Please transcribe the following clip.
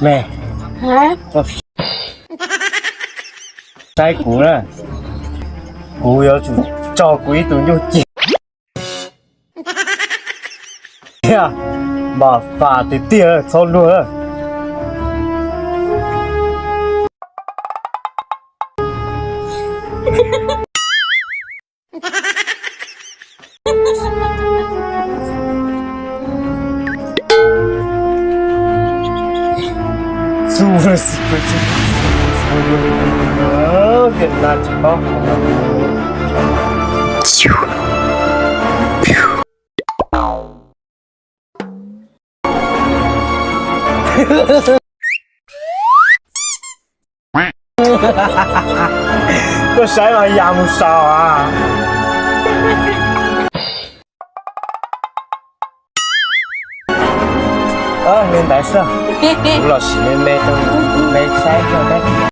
Me, saib kuv na, kuv yuav tsum tso kuv ib tug nyuj ci thiab, mas fas tiag tiag, txhob luag. Koj saib mas ya mus saum a. Li ntawd xwb, kuv los sim me me rau me saib koj peb